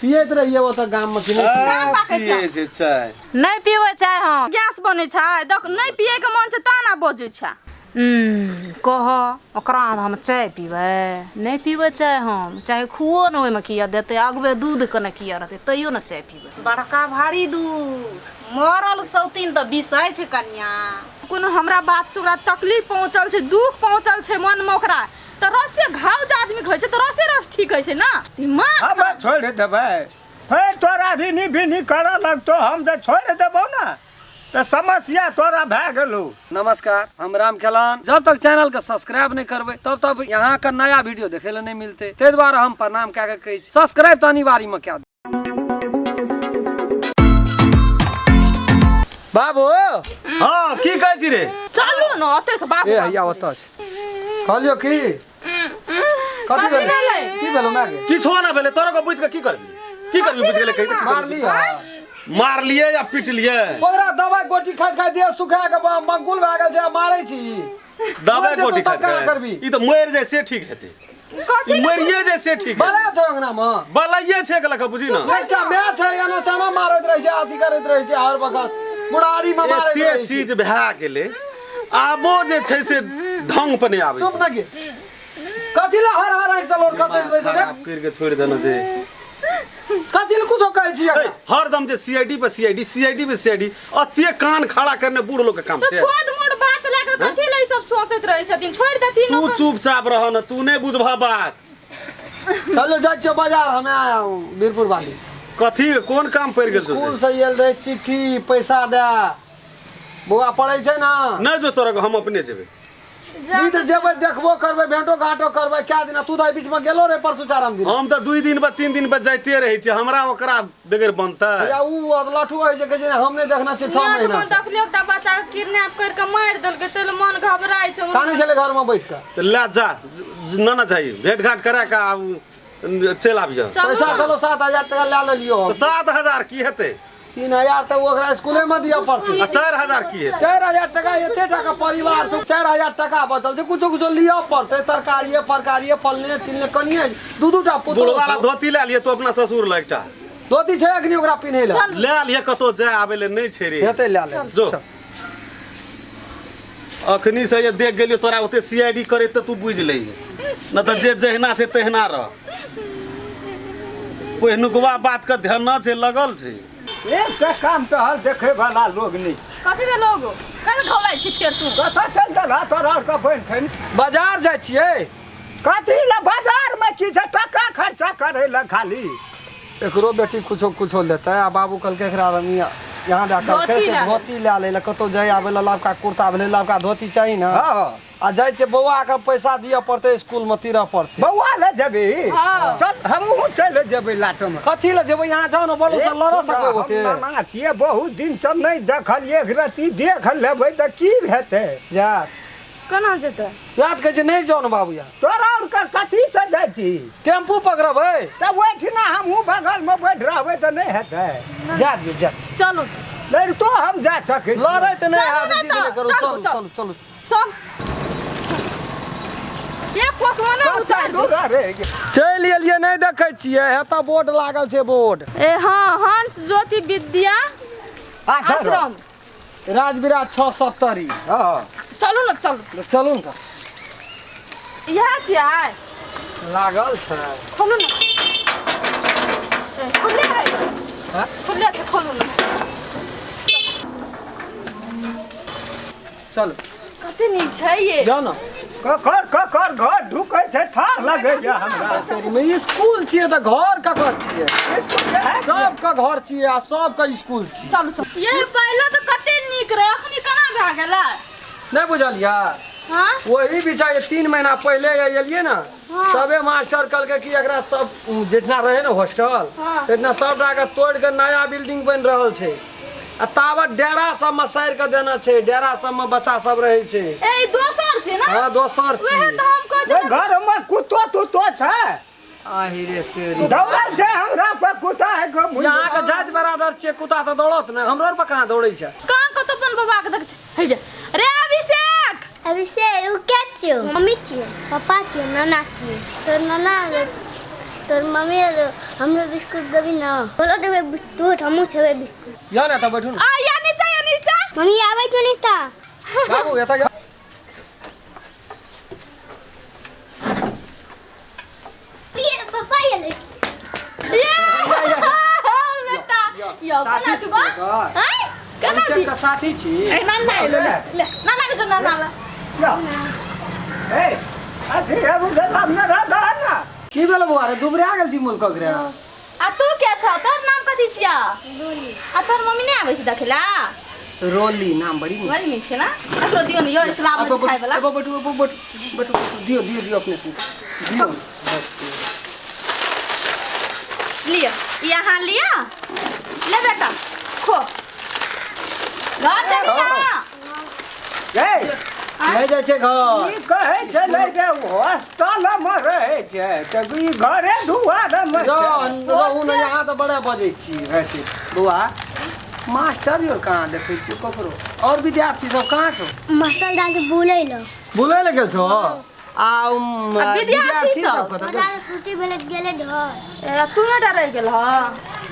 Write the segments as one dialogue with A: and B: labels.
A: पियैत रहियै ओतऽ गाममे कि नहि?
B: काम पाकै छै।
C: पियै छै चाय।
D: नहि पीबै चाय हम।
B: गैस बनै छै देख, नहि पियै के मन छै ता ना बजै छै।
D: कह ओकरा हम चाय पीबै नहि पीबै चाय हम, चाहे खुओ ने ओहिमे किया देतै, अगबे दूध के ने किया रहतै तैयो ने चाय पीबै। बड़का भारी दूध मरल सौतीन तऽ बिसै छै कनिया।
B: कोनो हमरा बात से ओकरा तकलीफ पहुँचल छै, दुख पहुँचल छै मनमे ओकरा, तऽ रसे घाव जे आदमीके होइ छै तऽ रसे रस ठीक होइ छै ने। दिमाग
E: हम छोड़ि देबै, फेर तोरा भिनी भिनी करऽ लगतौ। हम जे छोड़ि देबौ ने तऽ समस्या तोरा भए गेलौ।
A: नमस्कार, हम राम खेलान। जब तक चैनल के सब्सक्राइब नहीं करबै तब तक यहाँ के नया वीडियो देखे ले नहीं मिलते, ताहि दुआरे हम प्रणाम कए के कहै छी सब्सक्राइब तऽ अनिवार्य में कए दियौ। बाबू।
C: हाँ, की कहै छी रे?
B: चलू ने ओतै से बाबू।
A: ए हैया ओतऽ छै। कहलियौ की कथी भेलै?
B: भेलै?
A: की भेलौ माय गे?
C: किछो ना भेलै। तोरा के बुझि के की करबी? की करबी बुझि गेलै? कहि तऽ की करबी?
A: मारलियै?
C: मारलियै या पिटलियै?
A: ओकरा दवाइ गोटी खाइत खाइत देह सुखा के मंगुल भए गेल छै आ मारै छी।
C: दवाइ
A: मरि
C: गोटी
A: जेतौ तब
C: खाइत
A: केना
C: खाइत।
A: करबी?
C: ई तऽ मरि जाइ से ठीक हेतै। ई मरिए जाइ से ठीक हेतै।
A: बला छौ अंगना मे।
C: बलाइए छै एकरा लऽ कऽ बुझी ने।
A: एकटा माय छै एना चना मारैत रहै छै, अथी करैत रहै छै, हर वखत बुढ़ारी मे मारैत
C: एते
A: रहै छै।
C: चीज भए गेलै, आबो जे छै से ढंग पर नहि आबै
A: चुप
C: छै।
A: न गे, कथी ला हर हर आँखि से लोर खसैत रहै छै रे?
C: खराब करि के छोड़ि देने छै।
A: कथी ला कुछो कहै छी
C: ए, हरदम जे सीआईडी पे सीआईडी, सीआईडी पे सीआईडी, अते कान खड़ा करने बूढ़ लोग के काम
B: तऽ
C: छै।
B: छोट मोट बात लए कऽ कथी लए ई सब सोचैत रहै छथिन? छोड़ि देथिन
C: तू
B: ओकर।
C: चुपचाप रह न, तू नहि बुझबह बात।
A: चलो जाइ छियौ बाजार, हमे आया हूँ वीरपुर वाली।
C: कथी कोन काम पड़ि गेल छौ
A: स्कूल
C: से?
A: से आयल रहै चिट्ठी, पैसा दे बौआ, पढ़ै छै ने।
C: नहि जो तोरा, हम अपने जेबै।
A: ई तऽ जेबै, देखबो करबै, भेंटो घाटो करबै कए दिना। तू तऽ एहि बीचमे गेलो रे परसू चारम दिन।
C: हम तऽ 2 दिन पर 3 दिन पर जाइते रहै छियै, हमरा ओकरा बगैर बनतै?
A: या उ लठू होइ छै, कहै छै हम नहि देखना छियै 6
B: नेट
A: महीना
B: मे
A: से।
B: देखलियै एकटा बच्चा के किडनैप करि कऽ मारि देलकै, ताहि लए मन घबराइ छै।
A: कानै छलै घरमे बैठ कऽ।
C: तऽ लए जा न न जाई, भेंट घाट करा के आब चलि आबियह।
B: चलू
A: पैसा
B: ने।
A: चलो 7000 टका लए लेलियो हम।
C: तऽ 7000 की हेतै?
A: 3000 तऽ ओकरा स्कूले में दिअ पड़तै।
C: आ 4000 की हेतै?
A: 4000 टका, एते टाका परिवार छै, 4000 टका बचल छै। कुछो कुछो लिअ पड़तै, तरकारिए फरकारिए फलने चिलने, कनिए दू दू टा पुतोह
C: बुढ़वा ला
A: छौ।
C: धोती लए लिअ तू अपना ससुर लए एकटा।
A: धोती छै अखनी ओकरा पिन्है लए?
C: लए लिअ, कतौ जाय आबै लए नहि छै रे।
A: हेतै, लए ले।
C: जो अखनी से जे देख गेलियो तोरा ओते सीआईडी करे तऽ तू बुझि लही न तऽ जे जहिना छै तहिना रह। पहिनुकवा बात के ध्यान न छै लगल छै।
E: एकटा काम टहल देखे वाला लोग नहीं।
B: कथी भेलो गो? कल घोलै छी फेर तू?
E: कतऽ चल देलह तोरा आरके बनि ठनि?
A: बाजार जाइ छियै।
E: कथी लए बाजार में? की छै टका खर्चा करे लए खाली?
A: एकरो बेटी कुछो कुछो लेतै आ बाबू कहलकै एकरा रमिया यहाँ दए कहलकै
B: धोती
A: से
B: लए ले।
A: धोती लए लै लए, कतहु जाइ आबै लए लबका कुर्ता भेलै, लबका धोती चाही ने।
E: हाँ।
A: आ जाइ छियै, बौआके पैसा दिअ पड़तै, स्कूलमे तीरऽ पड़तै।
E: बौआ लए जेबही?
B: हाँ।
E: चल, हमहूँ चलि जेबै लाटमे।
A: कथी लए जेबै? यहाँ जाउ ने, बोलू से लड़ऽ सकबै ओते?
E: हम मामा छियै, बहुत दिनसँ नहि देखलियै, एक रत्ती देख लेबै तऽ की हेतै?
A: जा
B: केना जेतै?
A: याद कहै छै नहि जाउ ने बाबू यहाँ।
E: तोरा आरके कथीसँ जाइ छी?
A: टेम्पू पकड़बै।
E: तऽ ओहिठिना हमहूँ बगलमे बैठ रहबै तऽ नहि हेतै?
A: जा दियौ, जा।
B: चलू।
E: लड़ितो हम जा सकै छी।
A: लड़ै तऽ नहि
B: चलू
A: हैत,
B: ने
A: जिद नहि
B: तऽ,
A: करू।
B: चलू,
A: चलू चलू चलू।
B: चल, एक कोसवा ने उतार दे।
E: दूरा रे।
A: चलि एलियै, नहि देखै छियै हेतऽ बोर्ड लागल छै, बोर्ड।
B: ए हाँ, हंस ज्योति विद्या आश्रम,
A: राजविराज 670।
E: हाँ।
B: चलू ने, चलू।
A: चलू ने तऽ।
B: इएह छियै।
A: लागल छै।
B: खोलू ने। ए, खुले है?
A: हाँ?
B: खुले छै, खोलू ने।
A: चलू।
B: कते नीक छै ये।
A: जाउ ने।
E: ककर ककर घर ढुकै छै, थाह लगैया हमरा।
A: मे स्कूल छियै तऽ घर ककर छियै? सबके घर छियै आ सबके स्कूल छियै।
B: चलू चलू। ये पहिले तऽ कते नीक रहै, अखनी केना भए गेलै?
A: नहि बुझलियै?
B: हाँ।
A: वही बिचा 3 महीना पहिले एलियै ने, तबे मास्टर कहलकै कि एकरा सब जितना रहे ने हॉस्टल,
B: हाँ।
A: तितना सबटा के तोड़ि के नया बिल्डिंग बनि रहल छै आ ताबत डेरा सबमे सारि के देना छै, डेरा सबमे बच्चा सब रहै छै।
B: ए, ई दोसर छै ने?
A: हाँ, दोसर
B: वएह
A: छै।
B: तऽ हम कहै
E: ओहि
B: छी।
E: घरमे कुत्तो तुत्तो छै?
A: आहि रे तेरी।
E: दौड़ल छै हमरा पर कुत्ता है।
A: यहाँ के जाति बरादर छियै, कुत्ता तऽ दौड़त ने, हमरो आर पर कहाँ दौड़ै छै?
B: कहाँ कतौ अपन बबा के देख छै। हे जा रे अभिषेक।
F: अभिषेक, उ के छियौ? मम्मी छियै, पापा छियै, नाना छियै। तो नाना तोर मम्मी एलो, हमरो बिस्कुट देबी ना? बोलो देबै बिस्कुट, हमहूँ खेबै बिस्कुट।
A: या ना तऽ बैठू ने।
B: आ या नीचा, या नीचा।
F: मम्मी आबै छौ नीचा।
A: बाबू एतऽ जा।
F: पप्पा एलै।
B: ये बेटा यो
A: साथी
B: केना
A: छी
B: छी बा?
A: ओकर।
B: हैं, केना छी?
A: अभिषेक के साथी छी।
B: ए नाना एलो, ले ले नाना के जो, नाना ला।
E: ए अथी एगो गेलाम न रहता है ना।
A: की भेल बौआ रे, दुबरा गेल छी मुल्कक रे?
B: आ तू के छ? तोर नाम कथी छिया? आ तोर मम्मी नहि आबै छै देखला?
A: रोली नाम बड़ी नीक।
B: बड़ी नीक छै ना? एकरो दियो ने यो इस्लाम में खाय वाला।
A: बैठू बैठू बैठू बैठू, दियो दियो दियो, अपने से दियो।
B: लियो, यहाँ लियो, ले बेटा खो, घर चली ना।
E: ए
A: नहि जाइ छै घर।
E: ई कहै छलै जे हॉस्टल मे रहै छै तऽ ई घरे दुआरमे छै।
A: रहू ने, यहाँ तऽ बड़ा बजै छी वैसे। बौआ मास्टर your कहाँ देखै छियौ ककरो? और विद्यार्थी सब कहाँ छौ?
F: मास्टर दादी बोलै लो।
A: बुलै लए गेल छौ? आ
B: आ विद्यार्थी सब?
A: कतऽ गेल?
F: हमरा छुट्टी भेलै तऽ गेलै घर।
B: ए, तू नहि डरै गेल ह?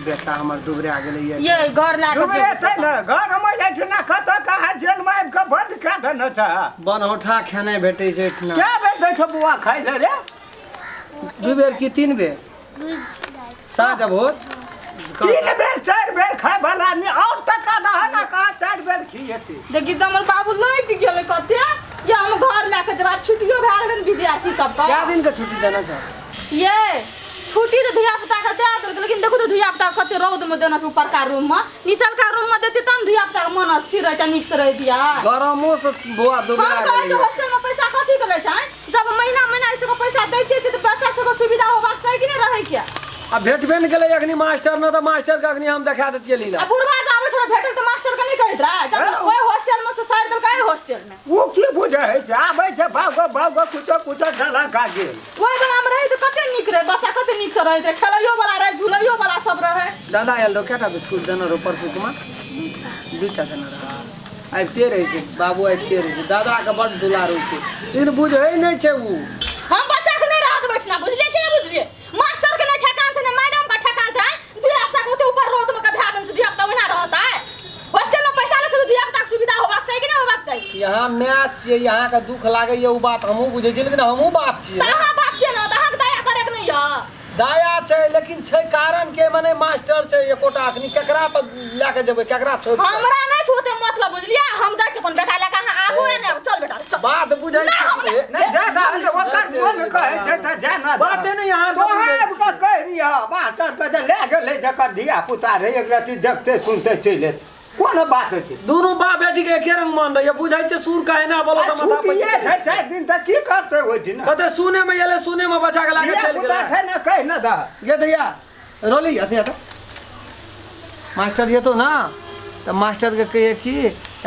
A: बेटा हमर दुबरा गेलै ये।
B: ये घर लए कऽ
E: डुबरे छै ने घरमे, एहिठिना कतऽ कहाँ जेलमे आबि कऽ बन्द कए देने छै।
A: बनौठा खेनाइ भेटै छै एहिठिना।
E: कए बेर दै छौ बौआ खाइ लए रे?
A: 2 बेर कि 3 बेर? साँझ आ भोर।
E: 3 बेर 4 बेर खाय वाला आदमी और टका दह ना, कहाँ 4 बेर खिएतै?
B: देखी तऽ हमर बाबू लटि गेलै कते। ये हम घर लए कऽ जेबै, आब छुट्टियो भए गेलै ने विद्यार्थी सबके।
A: कए दिन के छुट्टी देने छौ?
B: ये छुट्टी तऽ धिया पुता के दए देलकै, लेकिन देखू तऽ धिया पुता कते रौद मे देने छै ऊपरका रूम मे, निचलका रूम मे देतै तब धिया पुता के मन स्थिर रहतै, नीक से रहितियै।
A: गरमो से बौआ दुबरा
B: हम कहै
A: गेलै।
B: छियै हॉस्टल मे पैसा कथी के लै छै? जब महीना महीना एहि सबके पैसा दैते छै तऽ बच्चा सबके सुविधा होबाक चाही कि नहि रहै के?
A: आ भेटबे ने केलै अखनी मास्टर, न तऽ मास्टर के अखनी हम देखा देतियै लीला।
B: आ बुढ़वा जे आबै छलै भेटल तऽ मास्टर के नहि कहैत रहै? जब ओहि हॉस्टल मे से सारि देलकै एहि हॉस्टल मे।
E: ओ की बुझै छै? आबै छै भागो भागो कुछो कुछो ढला खा गेल।
B: ओहि वला मे रहै तऽ कते नीक रहै, बच्चा कते नीक से रहैत रहै, खेलैयो वाला रहै, झुलैयो वाला सब रहै।
A: दादा आयल रहो, कएटा बिस्कुट देने रहो परसू कुमार? 2टा देने रहो। आबिते रहै छै बाबू, आबिते रहै छै। दादाके बड्ड दुलार होइ छै, लेकिन बुझै नहि छै उ।
B: हम बच्चा के नहि रहऽ देबै एहिठिना, बुझलियै कि नहि बुझलियै? मास्टर के नहि ठेकान छै, नहि मैडम के ठेकान छै। धिया पुता के ओते ऊपर रौद मे के धए देने छै, धिया पुता ओहिना रहतै? हॉस्टल मे पैसा लै छै तऽ धिया पुता के सुविधा होबाक चाही कि नहि होबाक चाही?
A: यहाँ माय छियै, यहाँके दुख लागैए ओ बात हमहूँ बुझै छियै, लेकिन हमहूँ बाप छियै।
B: तऽ अहाँ बाप छियै ने, तऽ अहाँके दया करे के नहि यऽ?
A: दया छै, लेकिन छै कारण के मने मास्टर छै एकोटा अखनी केकरा पर लए के जेबै, केकरा छोड़ि के?
B: हमरा नहि छै ओते मतलब, बुझलियै? हम जाइ छी अपन बेटा लए कऽ, अहाँ आबू या नहि आबू, चल बेटा चल।
A: बात बुझै
B: नहि, हम
A: छियै।
E: नहि जा दह ने, ओकर मोन कहै छै तऽ जा ना दह।
A: बाते नहि यहाँ
E: तोरा आबि कऽ कहि दिहऽ मास्टर के जे लए गेलै जकर धिया पुता रहै, एक रत्ती देखते सुनते चलि एतै, कोन बात छै?
A: दुनू बाप बेटी के एके रंग मन रहैए, बुझै छै सुर काहे ना बोलो
E: आ
A: से माथा पर
E: छुट्टिए छै 4 दिन तऽ की करतै ओहि दिना?
A: कते सुने में एलै, सुने में बच्चा के लाके
E: धिया
A: चलि
E: पुता
A: गेलै।
E: छै ने, कहि ने दह।
A: गे दैया रोली अथी अथी मास्टर जेतौ ना तऽ मास्टर के कहिए कि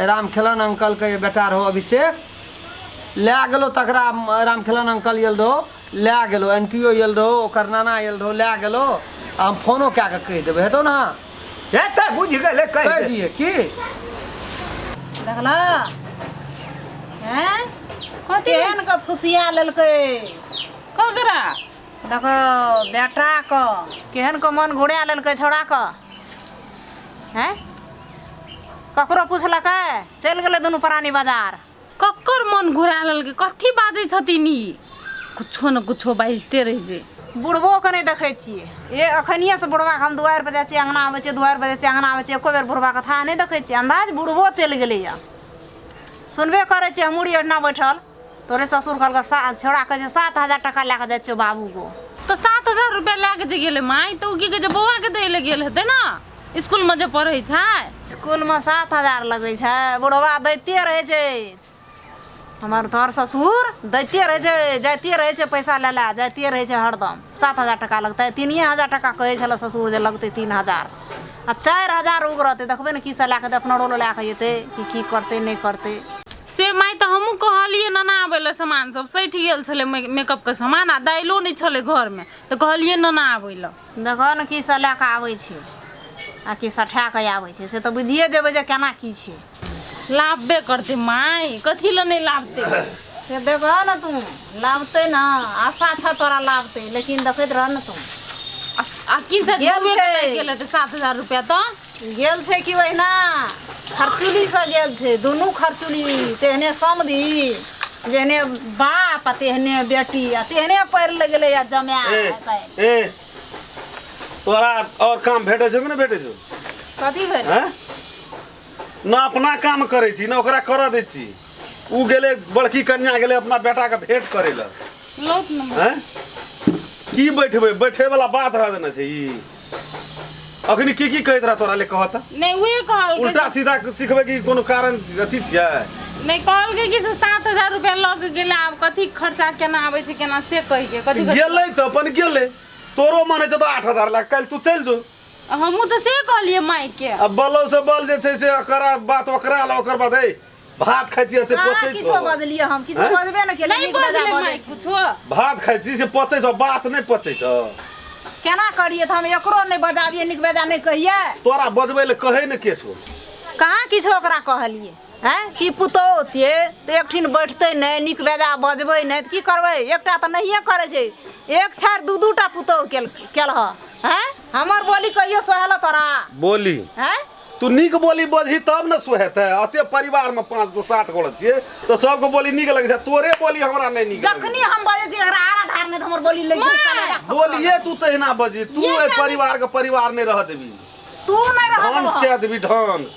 A: रामखेलन अंकल के बेटा रहो अभिषेक, लए गेलो तकरा रामखेलन अंकल आयल रहो, लए गेलो आंटियो आयल रहो, ओकर नाना आयल रहो, लए गेलो। आ हम फोनो कए कऽ कहि देबै, हेतौ ना?
E: हेतै, बुझि गेलै, कहि
A: कहि
E: दे।
A: दियै की?
D: देखल हैं केहन के फुसिया लेलकै?
G: ककरा?
D: देखो बेटा के केहन के मन घुरा लेलकै छोड़ा के। हैं ककरो पुछलकै? चलि गेलै दुनू प्राणी बाजार।
G: ककर मन घुरा लेलकै? कथी बाजै छथिन ई? कुछो न कुछो बाजिते रहै छै।
D: बुढ़बो के नहि देखै छियै, ए अखनिये से बुढ़बा के हम दुआरि पर जाइ छियै, अङ्गना आबै छियै, दुआरि पर जाइ छियै, अङ्गना आबै छियै, एको बेर बुढ़बा के थाह नहि देखै छियै। अन्दाज बुढ़बो चलि गेलैया। सुनबे करै छियै हम मुड़ी ओहिना बैठल, तोरे ससुर कहलकै छौड़ा कहै छै 7000 टका लए कऽ जाइ छियौ बाबू गो।
G: तऽ 7000 रुपया लए कऽ जे गेलै माय, तऽ ओ की कहै छै बौआ के दै लए गेल हेतै ने, स्कूल मे जे पढ़ै छै।
D: स्कूल मे 7000 लगै छै, बुढ़बा दैते रहै छै। हमर तोहर ससुर दैते रहै छै, जाइते रहै छै पैसा लै लए, जाइते रहै छै हरदम। 7000 टका लगतै, 3000 टका कहै छलै ससुर जे लगतै 3000 आ 4000 उगरतै। देखबै ने की सब लए कऽ अपना रोल लए कऽ जेतै कि की करतै नहि करतै।
G: से माय तऽ हमहूँ कहलियै नाना आबै लए, सामान सब सठि गेल छलै मेकअप के सामान, आ दालिओ नहि छलै घरमे, तऽ कहलियै नाना आबै लए।
D: देखऽ ने की सब लए कऽ आबै छै आ की सठा कऽ आबै छै, से तऽ बुझिए जेबै जे केना की छै।
G: लाभबे करतै माय, कथी लए नहि लाभतै?
D: से देखह ने तू लाबतै ने, आशा छ तोरा लाबतै, लेकिन देखैत रह ने तू।
G: आ की से
D: गेल
G: डूबे
D: छै।
G: लागि गेलै तऽ 7000 रुपया तऽ
D: गेल छै कि ओहिना खरचुली से गेल छै, दुनू खरचुली तेहने समधी जेहने बाप आ तेहने बेटी आ तेहने पढ़ि लए गेलै आ जमाए
C: ए ए तोरा और काम भेटै छौ कि नहि भेटै छौ?
D: कथी भेल?
C: हैं? न अपना काम करै छी न ओकरा करऽ दै छी। उ गेलै बड़की कन्या गेलै अपना बेटाके भेंट करै लए।
G: लौट न।
C: हैं? की बैठबै, बैठे वाला बात रह देने छै ई। अखनी की की कहैत रह तोरा ले कहत?
G: नहि उहे कहलकै।
C: उल्टा सीधा सिखबै कि कोनो कारण अथी छियै?
G: नहि कहलकै कि से 7000 रुपया लऽ के गेलै, आब कथी खर्चा केना आबै छै केना से कहिके कथी कथी-
C: गेलै तऽ अपन गेलै, तोरो मन होइ छौ तऽ 8000 लए काल्हि तू चलि जो।
G: हमहूँ तऽ से कहलियै मायके।
C: आ बलो से बल जे छै से ओकरा बात ओकरा ल ओकर बाद ए भात खाइ छी एते
D: कहाँ
C: पचै
D: किछो
C: छौ।
D: बजलियै हम? किछो
C: हैं?
D: बजबे ने केलियै,
G: नहि
D: नीक बेजा
G: बजलै
D: बजै
G: माय
D: छै।
G: कुछो।
C: भात खाइ छी से पचै छौ, बात नहि पचै छौ।
D: केना करियै तऽ हम एकरो नहि बजाबियै, नीक बेजा नहि कहियै?
C: तोरा बजबै लए कहै ने के छौ?
D: कहाँ किछो ओकरा कहलियै? हैं कि पुतोहु छियै तऽ एकठिन बैठतै नहि, नीक बेजा बजबै नहि तऽ की करबै? एकटा तऽ नहिए करै छै, एक छाड़ि दू दू टा पुतोहु केल केलह। हैं हमर बोली कहियो सोहेल तोरा?
C: बोली
D: हैं
C: तू नीक बोली बजही तब ने सोहेतै। अते परिवारमे 5 से 7 गोटे छियै तऽ सबके बोली नीक लगै छै, तोरे बोली हमरा नहि नीक लगै।
D: जखनी हम बजै छियै एकरा आरा धार नहि तऽ हमर बोली लागि जाइ।
C: बोलिए तू तहिना बजही, तू एहि परिवारके परिवार नहि रह देबी।
D: तू नहि रह
C: ढांस
D: देबह।
C: कए देबी ढांस।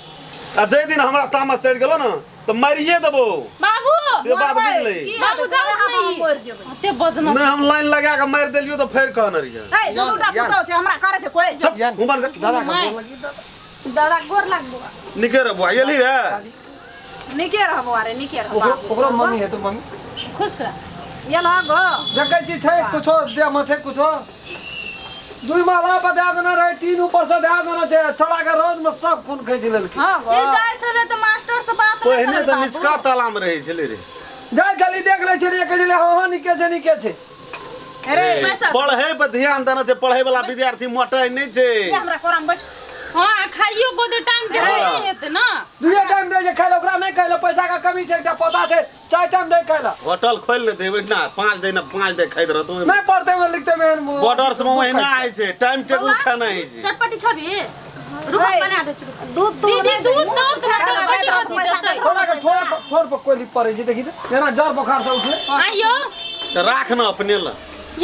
C: आ जाहि दिन हमरा तामस चढ़ि गेलो ने तऽ मारिए देबो।
G: बाबू
C: से बात
D: मरबै,
C: बुझलै?
D: की
G: बाबू,
D: हेतै?
G: जाउ
D: तोरे
G: नहि।
D: हम मरि जेबै।
G: अते बजना
C: नहि हम लाइन लगा कऽ मारि देलियौ तऽ फेर कहने रहियै।
D: है दुनू टा पुतोहु छै, हमरा करै छै कोइ?
C: चुप, उमर से।
A: दादा के
G: माय।
A: गोर लगी।
D: दादा गोर लागबो।
C: नीके रह बुआ, एलही रे?
D: नीके रहबो अरे, नीके रहबो।
A: ओकरो ओकरो मम्मी हेतौ मम्मी।
G: खुश रह।
D: एलह गो।
A: देखै छी छै कुछो देह में छै कुछो। दुई माला पर दए देने रहै, 3 ऊपर से दए देने छै, छौड़ा के रौद में सब खून खींच लेलकै।
D: हँ गो।
B: ई जाइ छलै तऽ मास्टर से बात नहि
C: पहिने
B: करल
C: तऽ
B: बाबू।
C: निचका तालामे रहै छलै रे।
A: जाइ खाली देख लै छै रे, कहै छलै हँ हँ नीके छै नीके छै।
D: अरे
B: पैसा
C: पढ़ै पर ध्यान देना छै, पढ़ै वाला विद्यार्थी मोटै नहि छै।
D: हमरा कोरामे बैठ।
G: हँ आ खाइयो को दे टाइम के नहि हेतै ने।
A: दुइये टाइम दै छै खाइ लए, ओकरा नहि खाइ लए, पैसा के कमी छै, एकटा पौधा छै 4 टाइम दै खाइ लए।
C: होटल खोलि लेतै ओहिना 5 दिन 5 दिन खाइत रहतौ।
A: नहि पढ़तै मे लिखतै मे एहन
C: बॉर्डर मे ओहिना होइ छै, टाइम टेबुल खाना होइ छै।
B: चटपटी खबी? रुक बना दे छी।
D: दूध तूध
G: दीदी,
D: नहि
G: दूध
D: दे,
G: दऽ
D: मुँह
G: के ना
D: सुखा
G: चटपटी
D: देबै,
G: कथी
D: पैसा
G: देतै?
D: दे।
A: छोड़ा के ठोर पर कोयली पड़ै छै, देखी तऽ जेना जर बोखार से उठलै।
G: आइयो
C: तऽ राख ने अपने लए,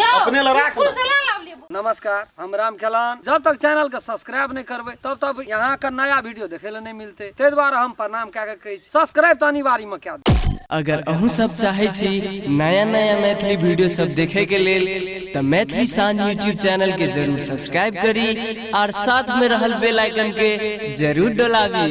G: यौ
C: अपने लए राख
G: स्कूल
C: ने।
G: से ला लावलियै।
A: नमस्कार, हम राम खेलान। जब तक चैनल के सब्सक्राइब नहीं करबै तब तक यहाँ का नया वीडियो देखे ला नहीं मिलते, ताहि दुआरे हम प्रणाम कए के कहै छी सब्सक्राइब तऽ अनिवार्य में कए दियौ।
H: अगर अहूँ सब चाहै छी नया नया मैथिली वीडियो सब देखे के लेल तऽ मैथिली शान यूट्यूब चैनल के जरूर सब्सक्राइब करी और साथ में रहल बेल आइकन के जरूर डोलाबी।